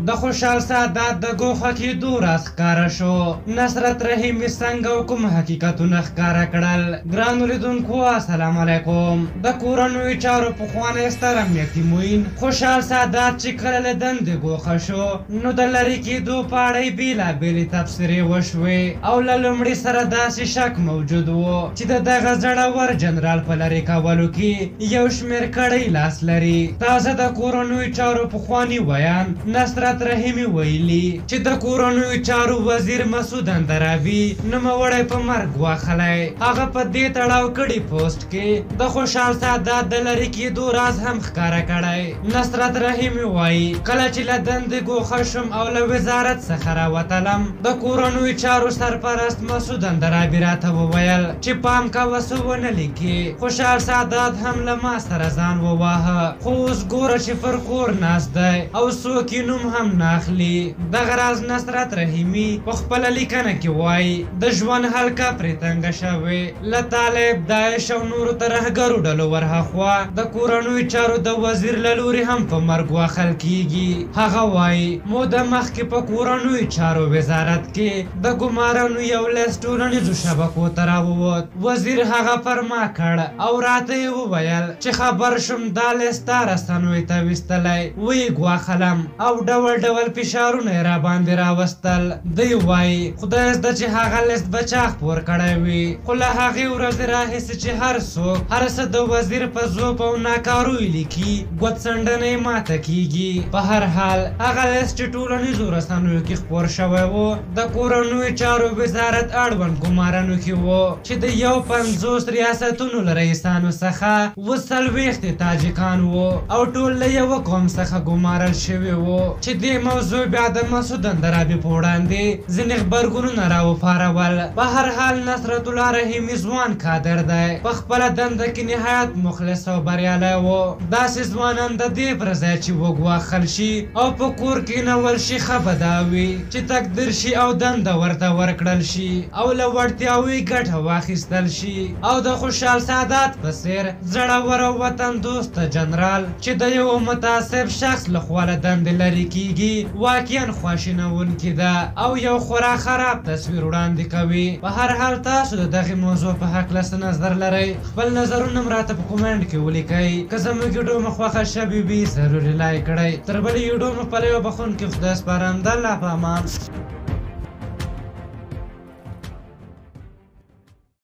د خوشحال سادات د ګوښه کېدو راز ښکاره شو. نصرت رحیمي څنګه او کوم حقیقتونه ښکاره کړل؟ ګرانو لیدونکو السلام علیکم. د کورنیو چارو پخوانی ستر امنیتي معین خوشحال سادات چې کله له دندې ګوښه شو نو د لرې کېدو په اړه یې بېلابېلې تبصرې وشوې او له لومړي سره داسې شک موجود و چې د دغه زړور جنرال په لرې کولو کې یو شمېر کړۍ لاس لري. تازه د کورنیو چارو پخواني ویاند نصرت رحیمي ویلي چې د کورنیو چارو وزیر مسعود اندرابي نوموړی په مرګ ګواښلی. هغه په دې تړاو کړي پوسټ کې د خوشحال سادات د لرې کېدو راز هم ښکاره کړی. نصرت رحیمي وایي، کله چې له دندې ګوښه شوم او له وزارت څخه راوتلم، د کورنیو چارو سرپرست مسعود اندرابي راته وویل چې پام کوه څه ونه لیکې. خوشحال سادات هم له ما سره ځان وواهه، خو اوس ګوره چې پر کور ناست دی او څوک یې نوم هم نه اخلي. دغه راز نصرت رحیمي په خپله لیکنه کې وایي، د ژوند حلقه پرې تنګه شوې، له طالب، داعش او نورو ترهګرو ډلو ورهاخوا د کورنیو چارو د وزیر له لوري هم په مرګ ګواښل کیږي. هغه وایي، موده مخکې په کورنیو چارو وزارت کې د ګمارنو یو لیست ټولنیزو شبکو ته راووت. وزیر هغه پر ما کړ او راته یې وویل چې خبر شوم دا لیست تا رسنیو ته ویستلی، ویې ګواښلم او ډول ډول فشارونه یې راباندې راوستل. دی وایي، خدای زده چې هغه لیست به چا خپور کړی وي، خو له هغې ورځې راهیسې چې هر څوک هر څه د وزیر په ذوب او ناکاروي لیکي، ګوتڅنډنه یې ماته کیږي. په هر حال هغه لیست چې ټولنیزو رسنیو کې خپور شوی و د کورنیو چارو وزارت اړوند ګمارنو کې و چې د 51 ریاستونو له رئیسانو څخه 47 تاجکان وو او ټول له یوه قوم څخه ګمارل شوي وو، چې دې موضوع بیا د مسعود اندرابي په وړاندې ځینې غبرګونونه راوپارول. په هر حال نصرت الله رحیمي ځوان کادر دی، په خپله دنده کې نهایت مخلص او بریالی و. داسې ځوانان د دې پر ځای چې وګواښل شي او په کور کېنول شي، ښه به دا وي چې تقدیر شي او دنده ورته ورکړل شي او له وړتیاوو یې ګټه واخیستل شي. او د خوشحال سادات په څېر زړور او وطن دوسته جنرال چې د یوه متعصب شخص لخوا له دندې لرې کیږي، واقعا خواشینوونکې ده او یو خورا خراب تصویر وړاندې کوي. په هر حال تاسو د دغې موضوع په هکله څه نظر لرئ؟ خپل نظرونه هم راته په کومنټ کې ولیکئ. که زموږ ویډیو مو خوښه شوې وي ضرور یې لایک کړئ. تر بلې ویډیو مو په یو بخښونکي خدای سپارم. د الله په امان.